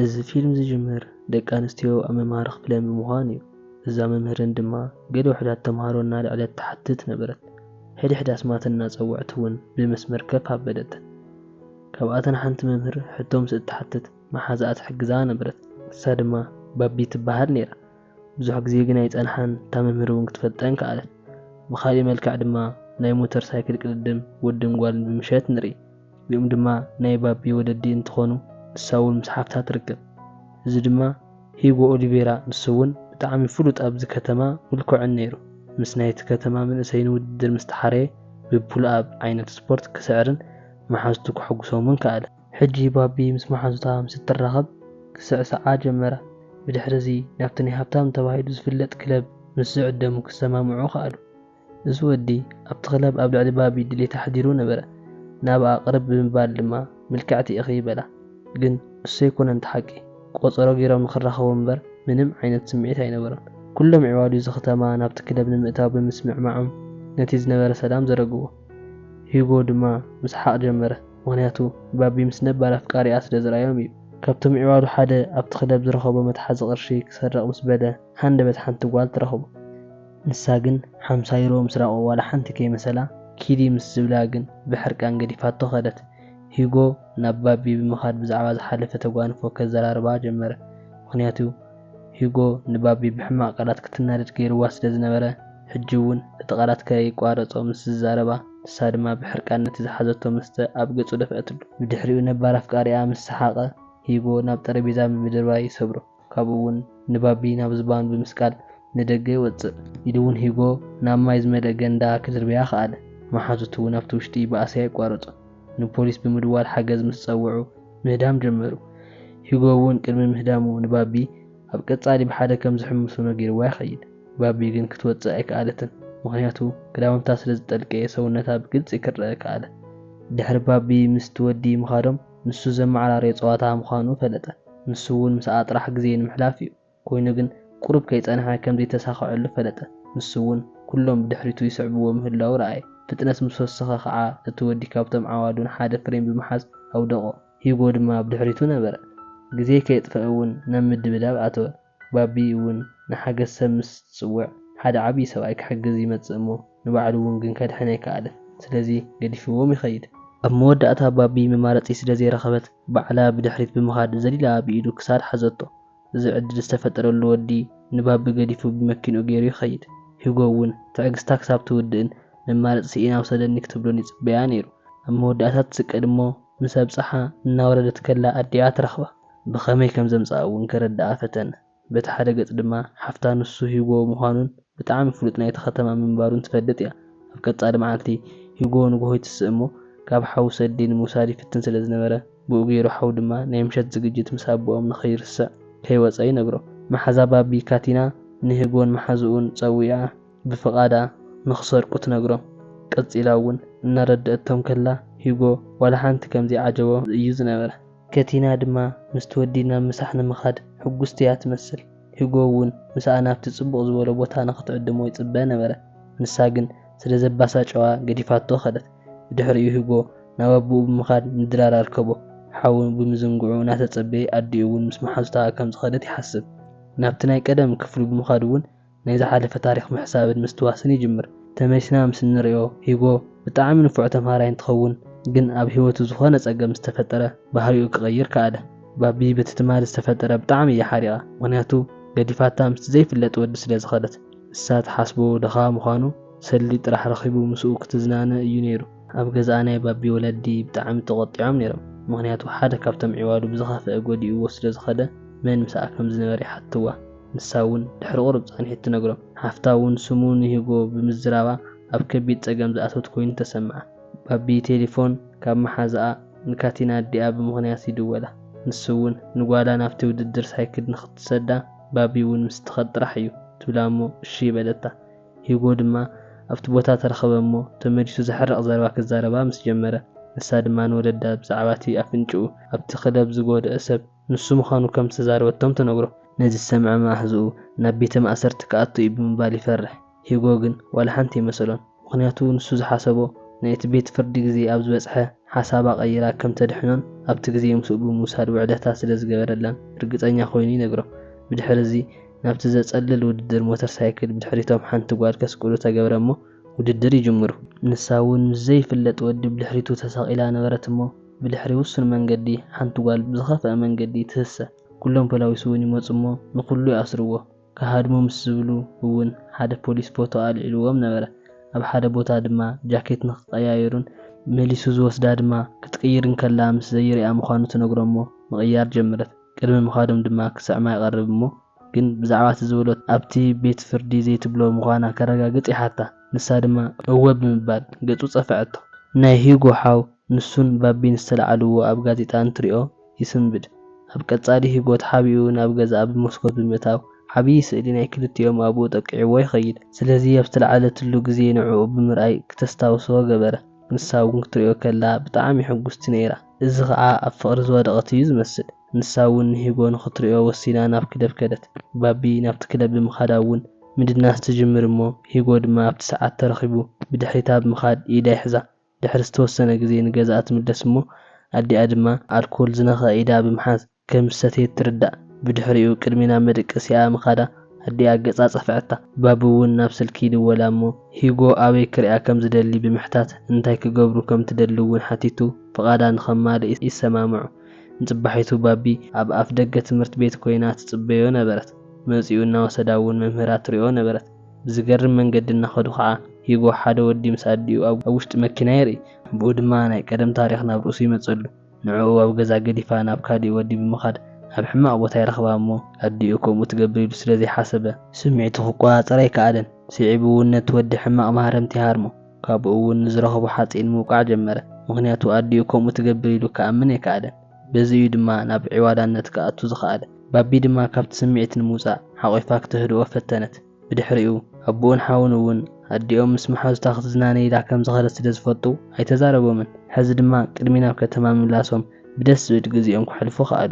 እዚ ፊልም ዝጅምር ደቂ ኣንስትዮ ኣብ መምሃሪ ክፍለን ብምዃን እዩ። እዛ መምህርን ድማ ገለ ውሑዳት ተምሃሮ እናልዐለት ትሓትት ነበረት። ሕድሕድ ኣስማተን እናጸወዐት እውን ብመስመር ከፍ ኣበለተን። ካብኣተን ሓንቲ መምህር ሕቶ ምስ እትሓትት መሓዛኣ ትሕግዛ ነበረት። ንሳ ድማ ባቢ ትበሃል ነይራ። ብዙሕ ግዜ ግን ኣይጸንሓን፣ እታ መምህር እውን ክትፈልጠን ከኣለት። ብኻልእ መልክዕ ድማ ናይ ሞተር ሳይክል ቅድድም ወድን ጓልን ብምሸት ንርኢ። እዚኦም ድማ ናይ ባቢ ወለዲ እንትኾኑ ንሳ እውን ምስ ሓፍታ ትርከብ። እዚ ድማ ሂጎ ኦሊቬራ ንሱ እውን ብጣዕሚ ፍሉጥ ኣብዚ ከተማ ምልኩዕን ነይሩ። ምስ ናይቲ ከተማ መንእሰይን ውድድር ምስ ተሓረየ ብፑል ኣብ ዓይነት ስፖርት ክስዕርን መሓዝቱ ከሐጉሶምን ከኣለ። ሕጂ ባቢ ምስ መሓዙታ ምስ እትራኸብ ክስዕስዓ ጀመራ። ብድሕሪ እዚ ናብቲ ናይ ሃብታም ተባሂሉ ዝፍለጥ ክለብ ምስ ዝዕደሙ ክሰማምዑ ከኣሉ። እዚ ወዲ ኣብቲ ክለብ ኣብ ልዕሊ ባቢ ድሌት ኣሕዲሩ ነበረ። ናብኣ ቅርብ ብምባል ድማ ምልክዕቲ ኢኺ በላ። ግን እሱ ኣይኮነን እቲ ሓቂ። ቆጸሮ ገይሮም ንኽራኸቡ እምበር ምንም ዓይነት ስምዒት ኣይነበሮን። ኩሎም ዕዋዱ እዚ ከተማ ናብቲ ክለብ ንምእታው ብምስምዕማዖም ነቲ ዝነበረ ሰላም ዘረግዎ። ሂጎ ድማ ምስሓቕ ጀመረ። ምኽንያቱ ባቢ ምስ ነባር ኣፍቃሪኣ ስለ ዝረኣዮም እዩ። ካብቶም ዕዋዱ ሓደ ኣብቲ ክለብ ዝረኸቦ መትሓዚ ቅርሺ ክሰርቕ ምስ በለ ሃንደበት ሓንቲ ጓል ትረኽቦ። ንሳ ግን ሓምሳ ዩሮ ምስራቑ ዋላ ሓንቲ ከይመሰላ ኪዲ ምስ ዝብላ ግን ብሕርቃን ገዲፋቶ ከደት። ሂጎ ናብ ባቢ ብምኻድ ብዛዕባ ዝሓለፈ ተጓንፎ ከዘራርባ ጀመረ። ምኽንያቱ ሂጎ ንባቢ ብሕማቕ ቃላት ክትናደድ ገይርዋ ስለ ዝነበረ፣ ሕጂ እውን እቲ ቃላት ከይቋረጾ ምስ ዝዛረባ፣ ንሳ ድማ ብሕርቃን ነቲ ዝሓዘቶ መስተ ኣብ ገጹ ደፍአትሉ። ብድሕሪኡ ነባር ኣፍቃሪኣ ምስ ሰሓቐ፣ ሂጎ ናብ ጠረጴዛ ብምድርባይ ይሰብሮ። ካብኡ እውን ንባቢ ናብ ዝባኑ ብምስቃል ንደገ ይወጽእ። ኢሉ እውን ሂጎ ናብ ማይ ዝመልአ ገንዳ ክድርብያ ከኣለ። መሓዙቱ እውን ኣብቲ ውሽጢ ባእሲ ኣይቋረጾን። ንፖሊስ ብምድዋል ሓገዝ ምስ ጸውዑ ምህዳም ጀመሩ። ሂጎ እውን ቅድሚ ምህዳሙ ንባቢ ኣብ ቀጻሊ ብሓደ ከም ዝሕምሱ ነጊርዋ ይኸይድ። ባቢ ግን ክትወጽእ ኣይከኣለትን፣ ምኽንያቱ ክዳውንታ ስለ ዝጠልቀየ ሰውነታ ብግልጺ ክረአ ከኣለ። ድሕሪ ባቢ ምስቲ ወዲ ምኻዶም ንሱ ዘመዓራረዮ ጸዋታ ምዃኑ ፈለጠ። ንሱ እውን ምስኣ ጥራሕ ግዜ ንምሕላፍ እዩ። ኮይኑ ግን ቁሩብ ከይጸንሐ ከም ዘይተሳኽዐሉ ፈለጠ። ንሱ እውን ኩሎም ብድሕሪቱ ይስዕብዎ ምህላው ረኣየ። ፍጥነት ምስ ወሰኸ ኸዓ እቲ ወዲ ካብቶም ዓዋዱ ንሓደ ፍሬም ብምሓዝ ኣውደቖ። ሂጎ ድማ ብድሕሪቱ ነበረ። ግዜ ከየጥፈአ እውን ናብ ምድብዳብ ኣተወ። ባቢ እውን ንሓገዝ ሰብ ምስ ዝጽውዕ ሓደ ዓብዪ ሰብኣይ ክሕግዝ ይመጽእ እሞ ንባዕሉ እውን ግን ከድሕን ኣይከኣለን። ስለዚ ገዲፍዎም ይኸይድ። ኣብ መወዳእታ ባቢ መማረጺ ስለ ዘይረኸበት ባዕላ ብድሕሪት ብምኻድ ዘሊላ ብኢዱ ክሳድ ሓዘቶ። እዚ ዕድል ዝተፈጠረሉ ወዲ ንባቢ ገዲፉ ብመኪንኡ ገይሩ ይኸይድ። ሂጎ እውን ትዕግስታ ክሳብ ትውድእን መማረጺ ስኢና ውሰደኒ ክትብሎን ይጽበያ ነይሩ። ኣብ መወዳእታ ትስቀል እሞ ምስ ኣብጽሓ እናወረደት ከላ ኣዲኣ ትረኽባ። ብኸመይ ከም ዘምጽኣ እውን ከረድኣ ፈተነ። በቲ ሓደ ገጽ ድማ ሓፍታ ንሱ ሂጎ ምዃኑን ብጣዕሚ ፍሉጥ ናይቲ ከተማ ምንባሩን ትፈልጥ እያ። ኣብ ቀጻሊ መዓልቲ ሂጎ ንግሆ ይትስእ እሞ ካብ ሓው ሰልዲ ንምውሳድ ይፍትን ስለ ዝነበረ ብኡ ገይሩ ሓው ድማ ናይ ምሸት ዝግጅት ምስ ኣቦኦም ንኸይርስዕ ከይወጸ ይነግሮ። መሓዛ ባቢ ካቲና ንሂጎን መሓዝኡን ጸዊዓ ብፍቓዳ ንኽሰርቁ ትነግሮም። ቀጺላ እውን እናረድአቶም ከላ ሂጎ ዋላ ሓንቲ ከም ዘይዓጀቦ እዩ ዝነበረ። ከቲና ድማ ምስቲ ወዲ ናብ ምሳሕ ንምኻድ ሕጉስቲ እያ ትመስል። ሂጎ እውን ምስኣ ናብቲ ጽቡቕ ዝበሎ ቦታ ንኽትዕድሞ ይጽበ ነበረ። ንሳ ግን ስለ ዘባሳጨዋ ገዲፋቶ ኸደት። ብድሕሪኡ ሂጎ ናብ ኣቦኡ ብምኻድ ንድራር ኣርከቦ። ሓው ብምዝንግዑ እናተጸበየ ኣዲኡ እውን ምስ መሓዙታ ከም ዝኸደት ይሓስብ። ናብቲ ናይ ቀደም ክፍሉ ብምኻድ እውን ናይ ዝሓለፈ ታሪኽ ምሕሳብን ምስትዋስን ይጅምር። ተመሊስና ምስ እንርእዮ ሂጎ ብጣዕሚ ንፉዕ ተምሃራይ እንትኸውን ግን ኣብ ህይወቱ ዝኾነ ጸገም ዝተፈጠረ ባህሪኡ ክቐይር ከኣለ። ባቢ በቲ ትማሊ ዝተፈጠረ ብጣዕሚ እያ ሓሪቓ። ምኽንያቱ ገዲፋታ ምስቲ ዘይፍለጥ ወዲ ስለ ዝኸደት። ንሳ ትሓስቦ ድኻ ምዃኑ ሰሊ ጥራሕ ረኺቡ ምስኡ ክትዝናነ እዩ ነይሩ። ኣብ ገዛኣ ናይ ባቢ ወለዲ ብጣዕሚ ተቖጢዖም ነይሮም። ምኽንያቱ ሓደ ካብቶም ዕዋዱ ብዝኸፍአ ጎዲእዎ ስለ ዝኸደ መን ምስኣ ከም ዝነበረ ይሓትዋ። ንሳ እውን ድሕሪ ቁሩብ ጻንሒት ትነግሮም። ሓፍታ እውን ስሙ ንሂጎ ብምዝራባ ኣብ ከቢድ ጸገም ዝኣተወት ኮይኑ ተሰምዓ። ባቢ ቴሌፎን ካብ መሓዛኣ ንካቲና ኣዲኣ ብምኽንያት ይድወላ። ንሱ እውን ንጓላ ናብቲ ውድድር ሳይክል ንኽትሰዳ ባቢ እውን ምስ ትኸድ ጥራሕ እዩ ትብላ እሞ እሺ በለታ። ሂጎ ድማ ኣብቲ ቦታ ተረኸበ እሞ ተመሊሱ ዘሕርቕ ዘረባ ክዛረባ ምስ ጀመረ ንሳ ድማ ንወለዳ ብዛዕባ እቲ ኣፍንጭኡ ኣብቲ ክለብ ዝጎደአ ሰብ ንሱ ምዃኑ ከም ዝተዛረበቶም ትነግሮ። ነዚ ዝሰምዐ መሓዝኡ ናብ ቤተ ማእሰርቲ ክኣቱ እዩ ብምባል ይፈርሕ። ሂጎ ግን ዋላ ሓንቲ ኣይመሰሎን። ምኽንያቱ ንሱ ዝሓሰቦ ናይቲ ቤት ፍርዲ ግዜ ኣብ ዝበጽሐ ሓሳባ ቀይራ ከም ተድሕኖን ኣብቲ ግዜ ምስኡ ብምውሳድ ውዕለታ ስለ ዝገበረላን ርግጸኛ ኮይኑ ይነግሮ። ብድሕሪ እዚ ናብቲ ዘጸልል ውድድር ሞተር ሳይክል ብድሕሪቶም ሓንቲ ጓል ከስቅሉ ተገብረ እሞ ውድድር ይጅምሩ። ንሳ እውን ምስ ዘይፍለጥ ወዲ ብድሕሪቱ ተሳቒላ ነበረት እሞ ብድሕሪ ውሱን መንገዲ ሓንቲ ጓል ብዝኸፍአ መንገዲ ትህሰ። ኩሎም ፖላዊስ እውን ይመጹ እሞ ንኹሉ ይኣስርዎ። ክሃድሙ ምስ ዝብሉ እውን ሓደ ፖሊስ ፎቶ ኣልዒልዎም ነበረ። ኣብ ሓደ ቦታ ድማ ጃኬት ንክቀያየሩን መሊሱ ዝወስዳ ድማ ክትቅይር እንከላ ምስ ዘይርያ ምዃኑ ትነግሮ እሞ ምቕያር ጀምረት። ቅድሚ ምኻዶም ድማ ክስዕማ ይቐርብ እሞ ግን ብዛዕባ እቲ ዝበሎ ኣብቲ ቤት ፍርዲ ዘይትብሎ ምዃና ከረጋግጽ ይሓታ። ንሳ ድማ እወ ብምባል ገጹ ጸፍዐቶ። ናይ ሂጎ ሓው ንሱን ባቢን ዝተለዓልዎ ኣብ ጋዜጣ እንትሪኦ ይስንብድ። ኣብ ቀጻሊ ሂጎ ተሓቢኡ ናብ ገዛኣ ብመስኮት ብምእታው ዓብዪ ስእሊ ናይ ክልቲኦም ኣብኡ ጠቂዕዎ ይኸይድ። ስለዚ ኣብ ዝተለዓለትሉ ግዜ ንዕኡ ብምርኣይ ክተስታውሶ ገበረ። ንሳ እውን ክትሪኦ ከላ ብጣዕሚ ሕጉስቲ ነይራ። እዚ ኸዓ ኣብ ፍቕሪ ዝወደቐት እዩ ዝመስል። ንሳ እውን ንሂጎ ንኽትሪኦ ወሲና ናብ ክለብ ከደት። ባቢ ናብቲ ክለብ ብምኻዳ እውን ምድናስ ትጅምር እሞ ሂጎ ድማ ኣብቲ ሰዓት ተረኺቡ ብድሕሪታ ብምኻድ ኢዳ ይሕዛ። ድሕሪ ዝተወሰነ ግዜ ንገዛኣ ትምለስ እሞ ኣዲኣ ድማ ኣልኮል ዝነኸ ኢዳ ብምሓዝ ከም ዝሰተየት ትርዳእ። ብድሕሪኡ ቅድሚ ናብ መደቀሲኣ ምኻዳ ኣዲኣ ገጻ ጸፍዐታ። ባቢ እውን ናብ ስልኪ ይድወላ እሞ ሂጎ ኣበይ ክሪኣ ከም ዝደሊ ብምሕታት እንታይ ክገብሩ ከም ትደሊ እውን ሓቲቱ ፍቓዳ ንኸማልእ ይሰማምዑ። ንጽባሒቱ ባቢ ኣብ ኣፍ ደገ ትምህርቲ ቤት ኮይና ትጽበዮ ነበረት። መጺኡ እናወሰዳ እውን መምህራ ትሪኦ ነበረት። ብዝገርም መንገዲ እናኸዱ ኸዓ ሂጎ ሓደ ወዲ ምስ ኣዲኡ ኣብ ኣብ ውሽጢ መኪና የርኢ። ብኡ ድማ ናይ ቀደም ታሪኽ ናብ ርእሱ ይመጸሉ። ንዕኡ ኣብ ገዛ ገዲፋ ናብ ካሊእ ወዲ ብምኻድ ኣብ ሕማቕ ቦታ ይረኽባ እሞ ኣዲኡ ከምኡ ትገብር ኢሉ ስለ ዘይሓሰበ ስምዒቱ ክቆጻጸር ኣይከኣለን። ስዒቡ እውን ነቲ ወዲ ሕማቕ ማህረምቲ ይሃርሞ። ካብኡ እውን ንዝረኸቦ ሓፂን ምውቃዕ ጀመረ። ምኽንያቱ ኣዲኡ ከምኡ ትገብር ኢሉ ክኣምን ኣይከኣለን። በዚ እዩ ድማ ናብ ዒዋዳነት ክኣቱ ዝኸኣለ። ባቢ ድማ ካብቲ ስምዒት ንምውፃእ ሓቒፋ ክተህድኦ ፈተነት። ብድሕሪኡ ኣቦኡን ሓውን እውን ኣዲኦም ምስ መሓዙታ ክትዝናነ ኢላ ከም ዝኸደት ስለ ዝፈልጡ ኣይተዛረቦምን። ሕዚ ድማ ቅድሚ ናብ ከተማ ምምላሶም ብደስ ዝብል ግዜኦም ከሕልፉ ከኣሉ።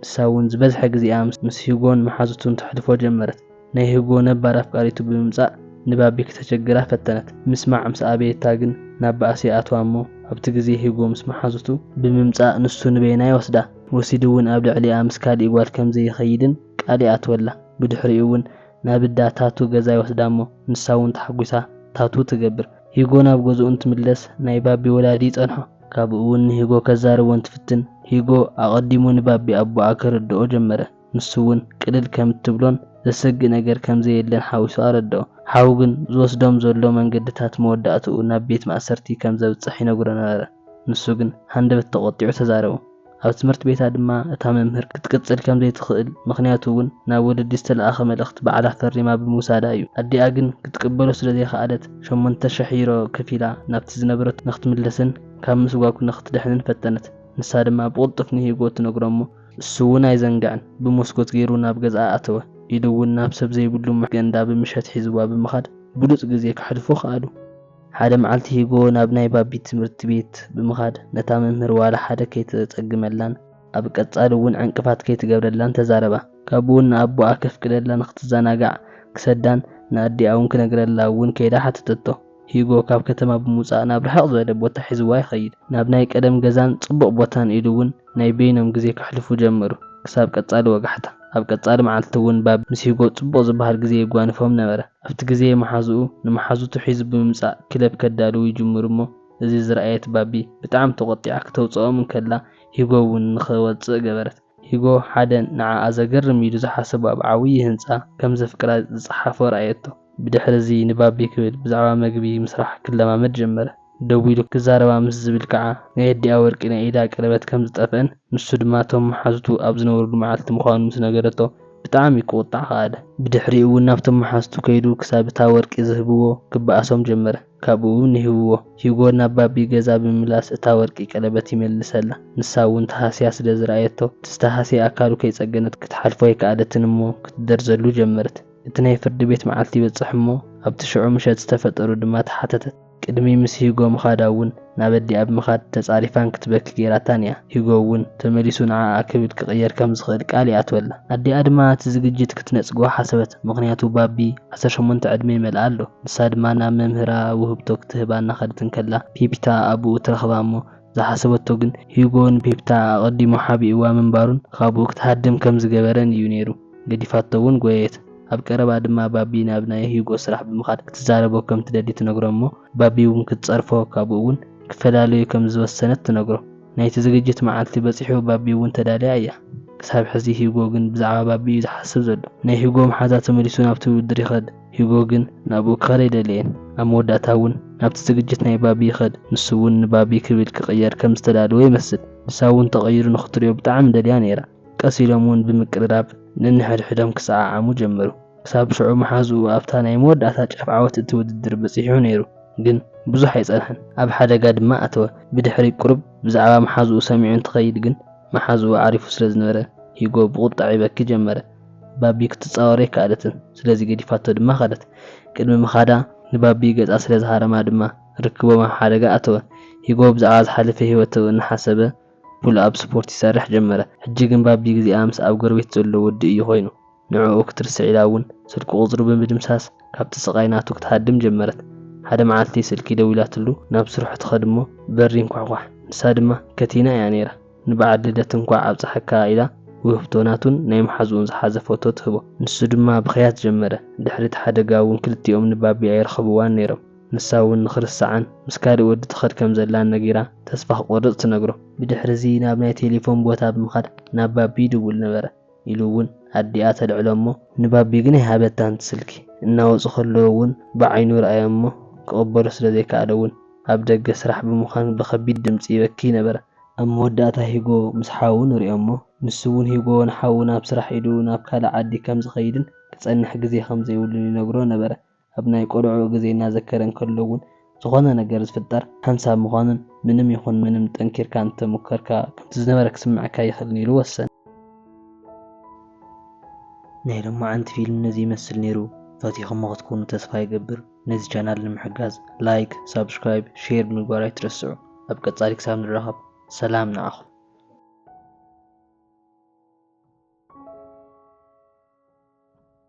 ንሳ እውን ዝበዝሐ ግዜኣ ምስ፣ ምስ ሂጎን መሓዙቱን ተሕልፎ ጀመረት። ናይ ሂጎ ነባር ኣፍቃሪቱ ብምምጻእ ንባቢ ክተቸግራ ፈተነት። ምስማዕ ምስ ኣበየታ ግን ናብ ባእሲ ይኣትዋ እሞ ኣብቲ ግዜ ሂጎ ምስ መሓዙቱ ብምምጻእ ንሱ ንበይና ይወስዳ። ወሲዱ እውን ኣብ ልዕሊኣ ምስ ካሊእ ጓል ከም ዘይኸይድን ቃል ይኣትወላ። ብድሕሪኡ እውን ናብ እዳ ታቱ ገዛ ይወስዳ እሞ ንሳ እውን ተሓጒሳ ታቱ ትገብር። ሂጎ ናብ ገዝኡ እንትምለስ ናይ ባቢ ወላዲ ይጸንሖ። ካብኡ እውን ንሂጎ ከዛርቦ እንትፍትን ሂጎ ኣቐዲሙ ንባቢ ኣቦኣ ከረድኦ ጀመረ። ንሱ እውን ቅልል ከም እትብሎን ዘሰግእ ነገር ከም ዘየለን ሓዊሱ ኣረድኦ። ሓው ግን ዝወስዶም ዘሎ መንገድታት መወዳእትኡ ናብ ቤት ማእሰርቲ ከም ዘብጽሕ ይነግሮ ነበረ። ንሱ ግን ሃንደበት ተቖጢዑ ተዛረቦ። ኣብ ትምህርቲ ቤታ ድማ እታ መምህር ክትቅጽል ከም ዘይትኽእል፣ ምኽንያቱ እውን ናብ ወለዲ ዝተለኣኸ መልእኽቲ ባዕላ ፈሪማ ብምውሳዳ እዩ። ኣዲኣ ግን ክትቅበሎ ስለ ዘይከኣለት ሸሞንተ ሽሕ ዩሮ ከፊላ ናብቲ ዝነበረቶ ንክትምለስን ካብ ምስጓግ ንክትድሕንን ፈተነት። ንሳ ድማ ብቕልጡፍ ንሂጎ ትነግሮ እሞ እሱ እውን ኣይዘንግዕን። ብመስኮት ገይሩ ናብ ገዝኣ ኣተወ። ኢዱ እውን ናብ ሰብ ዘይብሉ ገንዳ ብምሸት ሒዝዋ ብምኻድ ብሉጽ ግዜ ከሕልፉ ከኣሉ። ሓደ መዓልቲ ሂጎ ናብ ናይ ባቢ ትምህርቲ ቤት ብምኻድ ነታ መምህር ዋላ ሓደ ከይተጸግመላን ኣብ ቀጻሊ እውን ዕንቅፋት ከይትገብረላን ተዛረባ። ካብኡ እውን ንኣቦኣ ከፍቅደላ ንክትዘናጋዕ ክሰዳን ንኣዲኣ እውን ክነግረላ እውን ከይዳ ሓተተቶ። ሂጎ ካብ ከተማ ብምውጻእ ናብ ርሕቕ ዝበለ ቦታ ሒዝዋ ይኸይድ። ናብ ናይ ቀደም ገዛን ጽቡቕ ቦታን ኢሉ እውን ናይ በይኖም ግዜ ከሕልፉ ጀመሩ። ክሳብ ቀጻሊ ወጋሕታ። ኣብ ቀጻሊ መዓልቲ እውን ባቢ ምስ ሂጎ ጽቡቕ ዝበሃል ግዜ የጓንፎም ነበረ። ኣብቲ ግዜ መሓዝኡ ንመሓዙቱ ሒዙ ብምምጻእ ክለብ ከዳልዉ ይጅምሩ እሞ፣ እዚ ዝረኣየት ባቢ ብጣዕሚ ተቖጢዓ ክተውጽኦም እንከላ፣ ሂጎ እውን ንኸወጽእ ገበረት። ሂጎ ሓደ ንዓኣ ዘገርም ኢሉ ዝሓሰቦ ኣብ ዓብዪ ህንጻ ከም ዘፍቅራ ዝጸሓፎ ረኣየቶ። ብድሕሪ እዚ ንባቢ ክብል ብዛዕባ መግቢ ምስራሕ ክለማመድ ጀመረ። ደው ኢሉ ክዛረባ ምስ ዝብል ከዓ ናይ ኣዲኣ ወርቂ ናይ ኢዳ ቀለበት ከም ዝጠፍአን ንሱ ድማ እቶም መሓዙቱ ኣብ ዝነበሩሉ መዓልቲ ምዃኑ ምስ ነገረቶ ብጣዕሚ ክቑጣዕ ከኣለ። ብድሕሪኡ እውን ናብቶም መሓዙቱ ከይዱ ክሳብ እታ ወርቂ ዝህብዎ ክበኣሶም ጀመረ። ካብኡ እውን ይህብዎ። ሂጎ ናብ ባቢ ገዛ ብምምላስ እታ ወርቂ ቀለበት ይመልሰላ። ንሳ እውን ተሃስያ ስለ ዝረኣየቶ እቲ ዝተሃስየ ኣካሉ ከይጸገነት ክትሓልፎ ኣይከኣለትን እሞ ክትደርዘሉ ጀመረት። እቲ ናይ ፍርዲ ቤት መዓልቲ ይበጽሕ እሞ ኣብቲ ሽዑ ምሸት ዝተፈጠሩ ድማ ተሓተተት። ቅድሚ ምስ ሂጎ ምኻዳ እውን ናብ ኣዲኣ ብምኻድ ተጻሪፋን ክትበኪ ገይራታን እያ። ሂጎ እውን ተመሊሱ ንዓኣ ክብል ክቕየር ከም ዝኽእል ቃል ይኣትወላ። ኣዲኣ ድማ እቲ ዝግጅት ክትነጽጎ ሓሰበት፣ ምኽንያቱ ባቢ ዓሰርተ ሸሞንተ ዕድመ ይመልኣ ኣሎ። ንሳ ድማ ናብ መምህራ ውህብቶ ክትህባ እናኸደት እንከላ ፒፒታ ኣቦኡ ትረኽባ እሞ ዝሓሰበቶ ግን ሂጎ ንፔፕታ ኣቐዲሙ ሓቢእዋ ምንባሩን ካብኡ ክትሃድም ከም ዝገበረን እዩ ነይሩ። ገዲፋቶ እውን ጎየየት። ኣብ ቀረባ ድማ ባቢ ናብ ናይ ሂጎ ስራሕ ብምኻድ ክትዛረቦ ከም ትደሊ ትነግሮ እሞ ባቢ እውን ክትጸርፎ ካብኡ እውን ክፈላለዩ ከም ዝወሰነት ትነግሮ። ናይቲ ዝግጅት መዓልቲ በጺሑ ባቢ እውን ተዳልያ እያ። ክሳብ ሕዚ ሂጎ ግን ብዛዕባ ባቢ እዩ ዝሓስብ ዘሎ። ናይ ሂጎ መሓዛ ተመሊሱ ናብቲ ውድድር ይኸድ። ሂጎ ግን ናብኡ ክኸድ ኣይደለየን። ኣብ መወዳእታ እውን ናብቲ ዝግጅት ናይ ባቢ ይኸድ። ንሱ እውን ንባቢ ክብል ክቕየር ከም ዝተዳለወ ይመስል። ንሳ እውን ተቐይሩ ንኽትሪኦ ብጣዕሚ ደልያ ነይራ። ቀስ ኢሎም እውን ብምቅርራብ ነንሕድሕዶም ክሰዓዓሙ ጀመሩ። ክሳብ ሽዑ መሓዝኡ ኣብታ ናይ መወዳእታ ጫፍ ዓወት እቲ ውድድር በጺሑ ነይሩ። ግን ብዙሕ ኣይጸንሐን። ኣብ ሓደጋ ድማ ኣተወ። ብድሕሪ ቁሩብ ብዛዕባ መሓዝኡ ሰሚዑ እንትኸይድ ግን መሓዝኡ ዓሪፉ ስለ ዝነበረ ሂጎ ብቑጣዕ ይበኪ ጀመረ። ባቢ ክትጻወሮ ኣይከኣለትን። ስለዚ ገዲፋቶ ድማ ከደት። ቅድሚ ምኻዳ ንባቢ ገጻ ስለ ዝሃረማ ድማ ርክቦም ኣብ ሓደጋ ኣተወ። ሂጎ ብዛዕባ ዝሓለፈ ህይወቱ እናሓሰበ ፑል ኣብ ስፖርት ይሰርሕ ጀመረ። ሕጂ ግን ባቢ ግዜኣ ምስ ኣብ ጎረቤት ዘሎ ወዲ እዩ ኮይኑ። ንዕኡ ክትርስዕ ኢላ እውን ስልኪ ቁጽሩ ብምድምሳስ ካብቲ ስቓይ ናቱ ክትሃድም ጀመረት። ሓደ መዓልቲ ስልኪ ደዊላትሉ ናብ ስርሑ ትኸድ እሞ በሪ እንኳሕኳሕ። ንሳ ድማ ከቲና እያ ነይራ። ንበዓል ልደት እንኳዕ ኣብፀሐካ ኢላ ውህብቶ ናቱን ናይ መሓዝኡን ዝሓዘ ፎቶ ትህቦ። ንሱ ድማ ብኽያት ጀመረ። ድሕሪ እቲ ሓደጋ እውን ክልቲኦም ንባቢ ኣይረኸብዋን ነይሮም። ንሳ እውን ንኽርስዓን ምስ ካልእ ወዲ ትኸድ ከም ዘላን ነጊራ ተስፋ ክቆርጽ ትነግሮ። ብድሕሪ እዚ ናብ ናይ ቴሌፎን ቦታ ብምኻድ ናብ ባቢ ይድውል ነበረ። ኢሉ እውን ኣዲኣ ተልዕሎ እሞ ንባቢ ግን ኣይሃበታን እቲ ስልኪ። እናወፁ ከለዉ እውን ብዓይኑ ረኣዮ እሞ ክቕበሎ ስለ ዘይከኣለ እውን ኣብ ደገ ስራሕ ብምዃን ብኸቢድ ድምፂ ይበኪ ነበረ። ኣብ መወዳእታ ሂጎ ምስ ሓዉ ንሪኦ እሞ ንሱ እውን ሂጎ ንሓዉ ናብ ስራሕ ኢሉ ናብ ካልእ ዓዲ ከም ዝኸይድን ክጸንሕ ግዜ ከም ዘይብሉን ይነግሮ ነበረ። ኣብ ናይ ቆልዑ ግዜ እናዘከረ እንከሎ እውን ዝኾነ ነገር ዝፍጠር ሓንሳብ ምዃኑን ምንም ይኹን ምንም ጠንኪርካ እንተሞከርካ ከምቲ ዝነበረ ክስምዐካ ይኽእልን ኢሉ ወሰነ። ናይ ሎማዓንቲ ፊልም ነዚ ይመስል ነይሩ። ፈቲኹሞ ክትኮኑ ተስፋ ይገብር። ነዚ ቻናል ንምሕጋዝ ላይክ፣ ሳብስክራይብ፣ ሼር ብምግባር ኣይትረስዑ። ኣብ ቀጻሊ ክሳብ ንራኸብ ሰላም ንዓኹም።